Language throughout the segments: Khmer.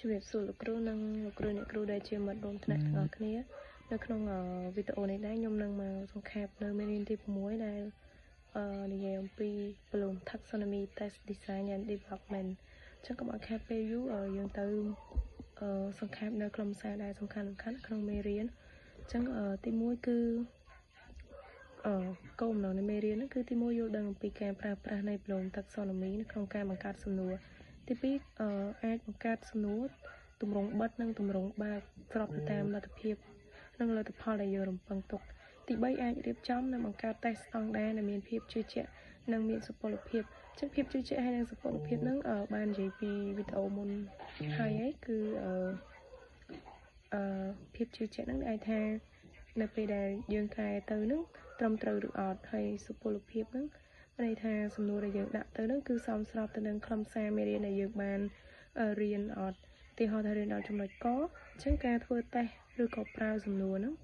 ជំរាបសួរលោកគ្រូនិងលោកគ្រូអ្នកគ្រូដែលជាមិត្តរួមថ្នាក់ទាំងអស់គ្នានៅក្នុងវីដេអូនេះដែរខ្ញុំនឹងមកសង្ខេបនៅមេរៀនទី6ដែលនិយាយអំពី Bloom Taxonomy Test Design and Development អញ្ចឹងកុំឲ្យខាតពេលយូរយើងទៅសង្ខេបនៅខ្លឹមសារដែលសំខាន់សំខាន់ក្នុងមេរៀនអញ្ចឹងទី1គឺអឺគោលបំណងនៃមេរៀនហ្នឹងគឺទី1យល់ដឹងអំពីការប្រើប្រាស់នៃ Bloom Taxonomy នៅក្នុងការបង្កើតសំណួរទី2អាចបង្កើតសំណួរទម្រង់បិទនិងទម្រង់បើកស្របទៅតាមលទ្ធភាពនិងលទ្ធផលដែលយើងរំពឹងទុកទី3អាចរៀបចំនិងបង្កើតតេស្តស្តង់ដារដែលមានភាពជឿជាក់និងមានសុពលភាពចឹងភាពជឿជាក់ហើយនិងសុពលភាពហ្នឹងបាននិយាយពីវីដេអូមុនហើយហើយគឺអឺអឺភាពជឿជាក់ហ្នឹងអាចថានៅពេលដែលយើងកែទៅហ្នឹងត្រឹមត្រូវឬអត់ហើយសុពលភាពហ្នឹងមានន័យថាសំណួរដែលយើងដាក់ទៅហ្នឹងគឺសមស្របទៅនឹងខ្លឹមសារមេរៀនដែលយើងបានរៀនអត់ឧទាហរណ៍ថារៀនដល់ចំណុចកអញ្ចឹងការធ្វើតេស្តឬក៏ប្រើសំណួរហ្នឹង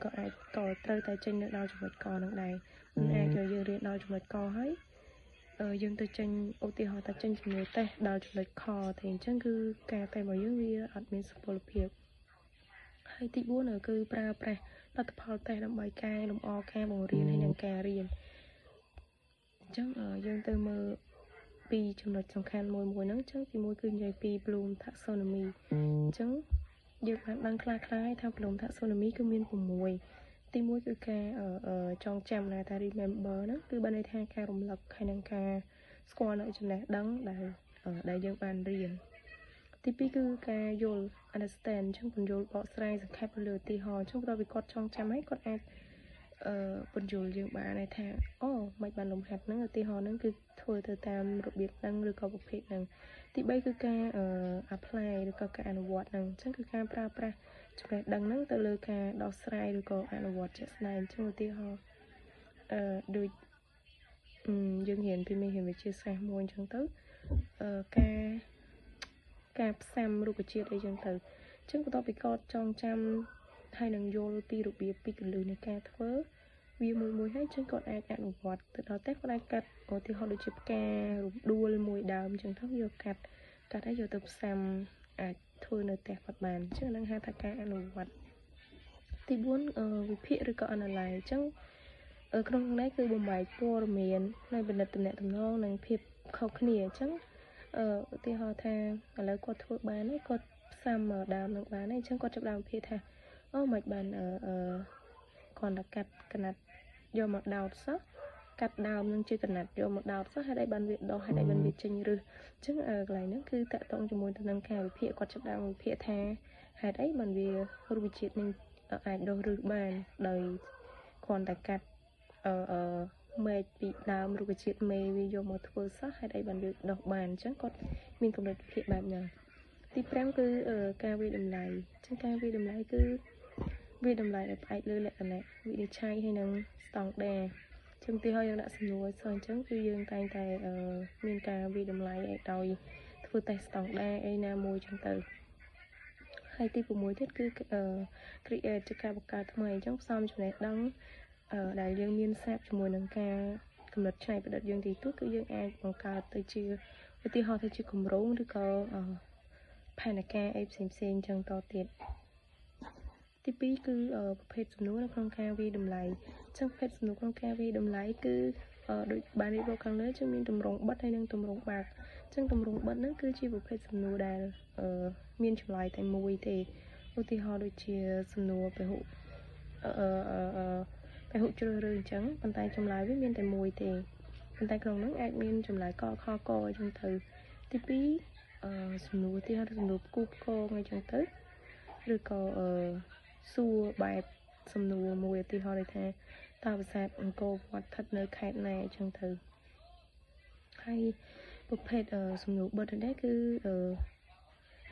ក៏អាចក៏ត្រូវតែចេញនៅដល់ចំណុចកហ្នឹងដែរមិនអាចឲ្យយើងរៀនដល់ចំណុចកហើយយើងទៅចេញឧទាហរណ៍ថាចេញសំណួរតេស្តដល់ចំណុចខទេអញ្ចឹងគឺការតេស្តរបស់យើងវាអត់មានសុពលភាពហើយទី4គឺប្រើប្រាស់លទ្ធផលតេស្តដើម្បីកែលម្អការបង្រៀនហើយនិងការរៀនអញ្ចឹងយើងទៅមើលពីចំណុចសំខាន់មួយមួយហ្នឹងអញ្ចឹងទីមួយគឺនិយាយពី Bloom Taxonomy អញ្ចឹងយើងបានដឹងខ្លះខ្លះថា Bloom Taxonomy គឺមាន6ទីមួយគឺការចងចាំណាថា remember ហ្នឹងគឺបានន័យថាការរំលឹកហើយនិងការស្គាល់នៅចំណេះដឹងដែលយើងបានរៀនទី2គឺការយល់ understand អញ្ចឹងពន្យល់បកស្រាយសង្ខេបលើឧទាហរណ៍អញ្ចឹងបន្ទាប់ពីគាត់ចងចាំហើយគាត់អាចអឺពន្យល់យើងបានថាអូមិនបានលំហាត់ហ្នឹងឧទាហរណ៍ហ្នឹងគឺធ្វើទៅតាមរបៀបហ្នឹងឬក៏ប្រភេទហ្នឹងទី3គឺការ apply ឬក៏ការអនុវត្តហ្នឹងអញ្ចឹងគឺការប្រើប្រាស់ចំណេះដឹងហ្នឹងទៅលើការដោះស្រាយឬក៏អនុវត្តជាក់ស្ដែងអញ្ចឹងឧទាហរណ៍អឺដូចយើងរៀនពីមេរៀនវិទ្យាសាស្ត្រមួយអញ្ចឹងទៅអឺការការផ្សាំរុក្ខជាតិអីចឹងទៅអញ្ចឹងបន្ទាប់ពីគាត់ចងចាំហើយនឹងយល់ពីរបៀបពីគន្លឹះនៃការធ្វើវាមួយមួយហើយចឹងគាត់អាចអនុវត្តទៅដល់តែគាត់អាចកាត់ឧទាហរណ៍ដូចជាផ្ការំដួលមួយដើមចឹងទៅយកកាត់កាត់ហើយយកទៅផ្សាំអាចធ្វើនៅផ្ទះគាត់បានអញ្ចឹងនឹងហៅថាការអនុវត្តទី4វិភាគឬក៏ analyze អញ្ចឹងក្នុងនេះគឺបំបែកព័ត៌មាននៃបណ្ឌិតតំណែងតំណងនិងភាពខុសគ្នាអញ្ចឹងឧទាហរណ៍ថាឥឡូវគាត់ធ្វើបានហើយគាត់ផ្សាំដើមនឹងបានហើយអញ្ចឹងគាត់ចាប់ដើមវិភាគថាអូមិនបានអឺគ្រាន់តែកាត់កណាត់យកមកដោតសោះកាត់ដើមនឹងជាកណាត់យកមកដោតសោះហេតុអីបានវាដោះហេតុអីបានវាចេញរឹសអញ្ចឹងកន្លែងហ្នឹងគឺតាក់ទងជាមួយទៅនឹងការវិភាគគាត់ចាប់ដើមវិភាគថាហេតុអីបានវារុក្ខជាតិនឹងអាចដុះរឹសបានដោយគ្រាន់តែកាត់អឺអឺមែកពីដើមរុក្ខជាតិមេវាយកមកធ្វើសោះហេតុអីបានវាដុះបានអញ្ចឹងគាត់មានកម្រិតវិភាគបែបហ្នឹងទី5គឺការវាយតម្លៃអញ្ចឹងការវាយតម្លៃគឺវាយតម្លៃដោយផ្អែកលើលក្ខណៈវិនិច្ឆ័យហើយនិងស្តង់ដារចឹងទីហើយយើងដាក់សំណួរសោះអញ្ចឹងគឺយើងតែងតែមានការវាយតម្លៃឲ្យដោយធ្វើតេស្តស្តង់ដារអីណាមួយចឹងទៅហើយទី6ទៀតគឺ create ជាការបង្កើតថ្មីអញ្ចឹងផ្សំចំណេះដឹងដែលយើងមានស្រាប់ជាមួយនឹងការកំណត់ច្នៃប្រឌិតយើងទីទួគឺយើងអាចបង្កើតទៅជាឧទាហរណ៍ទៅជាគម្រោងឬក៏ផែនការអីផ្សេងផ្សេងចឹងតទៀតទី2គឺប្រភេទសំណួរនៅក្នុងការវាយតម្លៃអញ្ចឹងប្រភេទសំណួរក្នុងការវាយតម្លៃគឺដូចបានរៀបរាប់ខាងលើចឹងមានទម្រង់បិទហើយនិងទម្រង់បើកអញ្ចឹងទម្រង់បិទហ្នឹងគឺជាប្រភេទសំណួរដែលមានចម្លើយតែមួយទេឧទាហរណ៍ដូចជាសំណួរពហុអឺអឺពហុជ្រើសរើសអញ្ចឹងប៉ុន្តែចម្លើយវាមានតែមួយទេប៉ុន្តែក្នុងហ្នឹងអាចមានចម្លើយកខកអញ្ចឹងទៅទី2អឺសំណួរទីហៅសំណួរផ្គូផ្គងអញ្ចឹងទៅឬក៏អឺសួរបែបសំណួរមួយឧទាហរណ៍ដូចថាតើប្រាសាទអង្គរវត្តស្ថិតនៅខេត្តណាអញ្ចឹងទៅហើយប្រភេទសំណួរបិទនេះគឺអឺ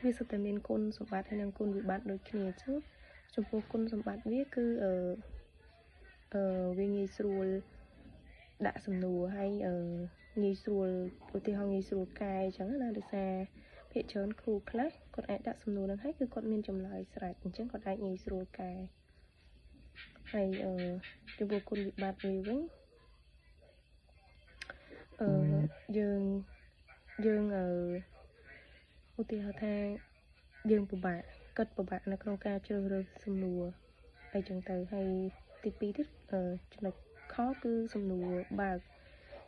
វាសុទ្ធតែមានគុណសម្បត្តិហើយនិងគុណវិបត្តិដូចគ្នាអញ្ចឹងចំពោះគុណសម្បត្តិវាគឺអឺអឺវាងាយស្រួលដាក់សំណួរហើយអឺងាយស្រួលឧទាហរណ៍ងាយស្រួលកែអញ្ចឹងណាដោយសារភាគច្រើនគ្រូខ្លះគាត់អាចដាក់សំណួរនឹងហើយគឺគាត់មានចម្លើយស្រេចអញ្ចឹងគាត់អាចងាយស្រួលកែហើយអឺចំពោះគុណវិបត្តិវាវិញអឺយើងយើងអឺឧទាហរណ៍ថា យើងពិបាកគិតពិបាកនៅក្នុងការជ្រើសរើសសំណួរអីចឹងទៅហើយទី2ទៀតចំណុចខគឺសំណួរបើក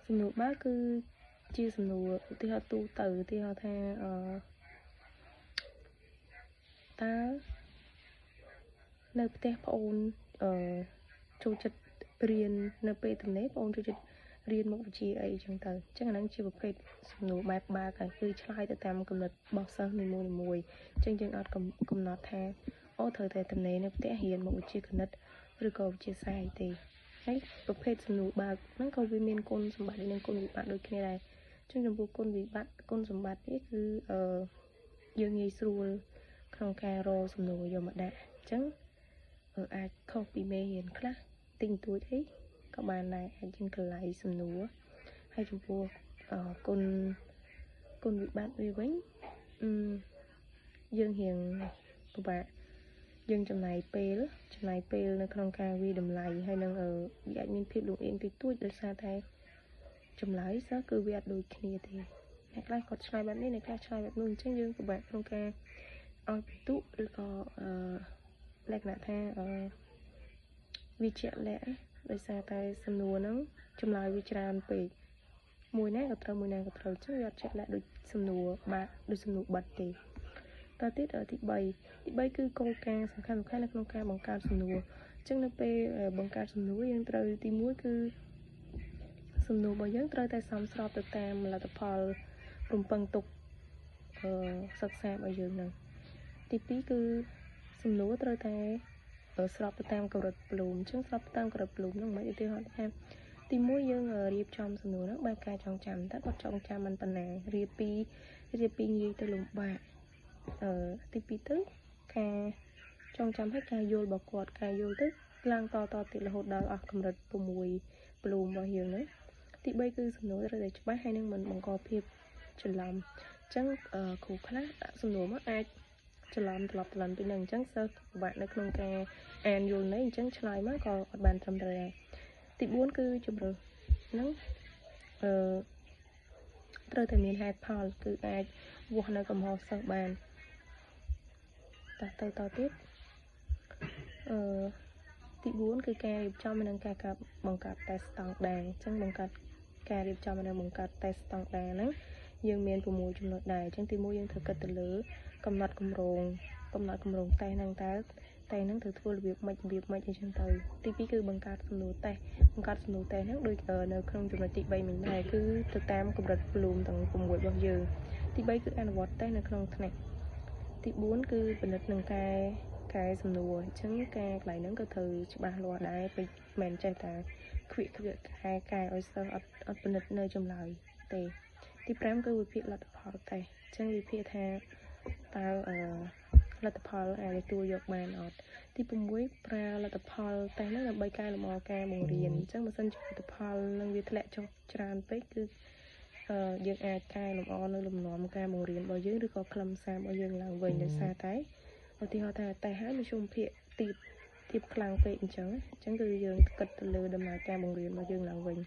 សំណួរបើកគឺជាសំណួរឧទាហរណ៍ទូទៅឧទាហរណ៍ថាអឺតើនៅផ្ទះប្អូនអឺចូលចិត្តរៀននៅពេលទំនេរប្អូនចូលចិត្តរៀនមុខវិជ្ជាអីចឹងទៅអញ្ចឹងអាហ្នឹងជាប្រភេទសំណួរបែបបើកហើយគឺឆ្លើយទៅតាមគំនិតរបស់សិស្សនីមួយៗអញ្ចឹងយើងអត់កំណត់ថាអូត្រូវតែទំនេរនៅផ្ទះរៀនមុខវិជ្ជាគណិតឬក៏វិទ្យាសាស្ត្រទេហើយប្រភេទសំណួរបើកហ្នឹងក៏វាមានគុណសម្បត្តិនិងគុណវិបត្តិដូចគ្នាដែរអញ្ចឹងចំពោះគុណវិបត្តិគុណសម្បត្តិនេះគឺអឺយើងងាយស្រួលក្នុងការរកសំណួរយកមកដាក់អញ្ចឹងអាចខុសពីមេរៀនខ្លះតិចតួចអីក៏បានដែរអាចយើងកន្លៃសំណួរហើយចំពោះគុណគុណវិបត្តិវាវិញអឺយើងរៀងពិបាកយើងចំណាយពេលចំណាយពេលនៅក្នុងការវាតម្លៃហើយនឹងវាអាចមានភាពលំអៀងតិចតួចដោយសារតែចម្លើយសិស្សគឺវាអត់ដូចគ្នាទេអ្នកខ្លះគាត់ឆ្លើយបែបនេះអ្នកខ្លះឆ្លើយបែបនោះអញ្ចឹងយើងពិបាកក្នុងការឲ្យពិន្ទុឬក៏អឺលក្ខណៈថាអឺវាជាក់លាក់ដោយសារតែសំណួរហ្នឹងចម្លើយវាច្រើនពេកមួយណាក៏ត្រូវមួយណាក៏ត្រូវអញ្ចឹងវាអត់ជាក់លាក់ដូចសំណួរបាក់ដូចសំណួរបិទទេតទៀតទី3ទី3គឺគោលការណ៍សំខាន់សំខាន់នៅក្នុងការបង្កើតសំណួរអញ្ចឹងនៅពេលបង្កើតសំណួរយើងត្រូវទី1គឺសំណួររបស់យើងត្រូវតែសមស្របទៅតាមលទ្ធផលរំពឹងទុកអឺសិក្សារបស់យើងហ្នឹងទី2គឺសំណួរត្រូវតែស្របទៅតាមកម្រិត Bloom អញ្ចឹងស្របទៅតាមកម្រិត Bloom ហ្នឹងមិនឧទាហរណ៍ថាទី1យើងរៀបចំសំណួរហ្នឹងបែបការចងចាំតើគាត់ចងចាំមិនប៉ុណ្ណារៀបពីរៀបពីងាយទៅលំបាកអឺទី2ទៅការចងចាំឲ្យការយល់របស់គាត់ការយល់ទៅឡើងតតទៀតរហូតដល់អស់កម្រិត6 Bloom របស់យើងហ្នឹងទី3គឺសំណួរត្រូវតែច្បាស់ហើយនឹងមិនបង្កភាពច្រឡំអញ្ចឹងគ្រូខ្លះដាក់សំណួរមកអាចច្រឡំត្រឡប់ត្រឡន់ពីនឹងអញ្ចឹងសិស្សពិបាកនៅក្នុងការអានយល់ន័យអញ្ចឹងឆ្លើយមកក៏អត់បានត្រឹមត្រូវដែរទី4គឺជំរើសហ្នឹងអឺត្រូវតែមានហេតុផលគឺអាចវាស់នៅកំហុសសិស្សបានតោះទៅតទៀតអឺទី4គឺការរៀបចំនិងការបង្កើតតេស្តស្តង់ដារអញ្ចឹងបង្កើតការរៀបចំនិងបង្កើតតេស្តស្តង់ដារហ្នឹងយើងមាន6ចំណុចដែរអញ្ចឹងទី1យើងត្រូវគិតទៅលើកំណត់គម្រោងកំណត់គម្រោងតេស្តហ្នឹងតើតេស្តហ្នឹងត្រូវធ្វើរបៀបម៉េចរបៀបម៉េចអីចឹងទៅទី2គឺបង្កើតសំណួរតេស្តបង្កើតសំណួរតេស្តហ្នឹងដូចនៅក្នុងចំណុចទី3មិញដែរគឺទៅតាមកម្រិត Bloom ទាំង6របស់យើងទី3គឺអនុវត្តតេស្តនៅក្នុងថ្នាក់ទី4គឺពិនិត្យនឹងកែកែសំណួរអញ្ចឹងការកន្លែងហ្នឹងក៏ត្រូវច្បាស់លាស់ដែរពេកមិនចេះតែខ្វៀកខ្វៀកកែកែឲ្យសិស្សអត់អត់ពិនិត្យនៅចម្លើយទេទី5គឺវិភាគលទ្ធផលតេស្តអញ្ចឹងវិភាគថាតើអឺលទ្ធផលអាចទទួលយកបានអត់ទី6ប្រើលទ្ធផលតេស្តហ្នឹងដើម្បីកែលម្អការបង្រៀនអញ្ចឹងបើសិនជាលទ្ធផលនឹងវាធ្លាក់ចុះច្រើនពេកគឺអឺយើងអាចកែលម្អនៅលំនាំការបង្រៀនរបស់យើងឬក៏ខ្លឹមសាររបស់យើងឡើងវិញដោយសារតែឧទាហរណ៍ថាតេស្តហើយមធ្យមភាគទៀបទៀបខ្លាំងពេកអញ្ចឹងអញ្ចឹងគឺយើងគិតទៅលើដំណើរការបង្រៀនរបស់យើងឡើងវិញ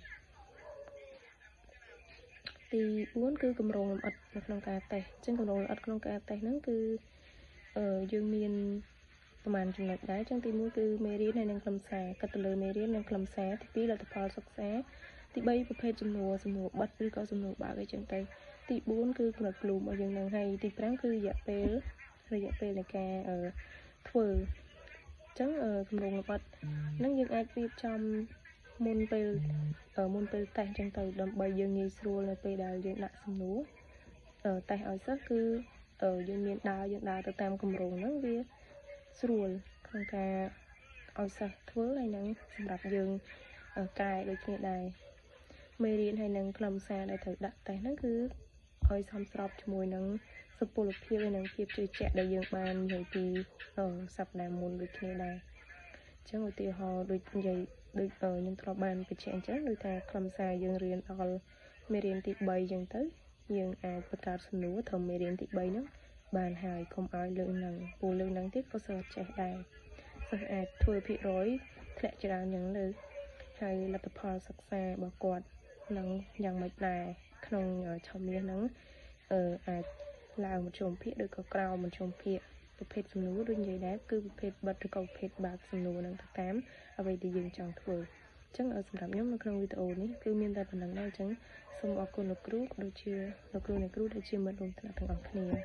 ទី4គឺគម្រោងលម្អិតនៅក្នុងការតេស្តអញ្ចឹងគម្រោងលម្អិតក្នុងការតេស្តហ្នឹងគឺអឺយើងមានប្រហែលចំណុចដែរអញ្ចឹងទី1គឺមេរៀនហើយនិងខ្លឹមសារគិតទៅលើមេរៀននិងខ្លឹមសារទី2លទ្ធផលសិក្សាទី3ប្រភេទសំណួរសំណួរបិទឬក៏សំណួរបើកអីចឹងទៅទី4គឺកម្រិត Bloom របស់យើងនឹងហើយទី5គឺរយៈពេលរយៈពេលនៃការធ្វើអញ្ចឹងគម្រោងលម្អិតហ្នឹងយើងអាចរៀបចំមុនពេលមុនពេលតេស្តអញ្ចឹងទៅដើម្បីយើងងាយស្រួលនៅពេលដែលយើងដាក់សំណួរតេស្តឲ្យសិស្សគឺយើងមានដើរយើងដើរទៅតាមគម្រោងហ្នឹងវាស្រួលក្នុងការឲ្យសិស្សធ្វើហើយនឹងសម្រាប់យើងកែដូចគ្នាដែរមេរៀនហើយនឹងខ្លឹមសារដែលត្រូវដាក់តេស្តហ្នឹងគឺឲ្យសមស្របជាមួយនឹងសុពលភាពហើយនឹងភាពជឿជាក់ដែលយើងបាននិយាយពីសប្តាហ៍មុនដូចគ្នាដែរអញ្ចឹងឧទាហរណ៍ដូចនិយាយដូចខ្ញុំធ្លាប់បានបញ្ជាក់អញ្ចឹងដូចថាខ្លឹមសារយើងរៀនដល់មេរៀនទី3អញ្ចឹងទៅយើងអាចបង្កើតសំណួរត្រឹមមេរៀនទី3ហ្នឹងបានហើយកុំឲ្យលើកហ្នឹងពូលើកហ្នឹងទៀតក៏សិស្សចេះដែរសិស្សអាចធ្វើភាគរយធ្លាក់ច្រើនយ៉ាងលើហើយលទ្ធផលសិក្សារបស់គាត់នឹងយ៉ាងម៉េចដែរក្នុងឆមាសហ្នឹងអឺអាច ឡើងមធ្យមភាគ ឬក៏ក្រោមមធ្យមភាគ ប្រភេទសំណួរដូចនិយាយដែរ គឺប្រភេទបិទ ឬក៏ប្រភេទបើកសំណួរហ្នឹង ទៅតាមអ្វីដែលយើងចង់ធ្វើ។ អញ្ចឹងសម្រាប់ខ្ញុំនៅក្នុងវីដេអូនេះគឺមានតែប៉ុណ្្នឹងដែរ។ អញ្ចឹងសូមអរគុណលោកគ្រូ ក៏ដូចជាលោកគ្រូអ្នកគ្រូដែលជាមិត្តរួមថ្នាក់ទាំងអស់គ្នា។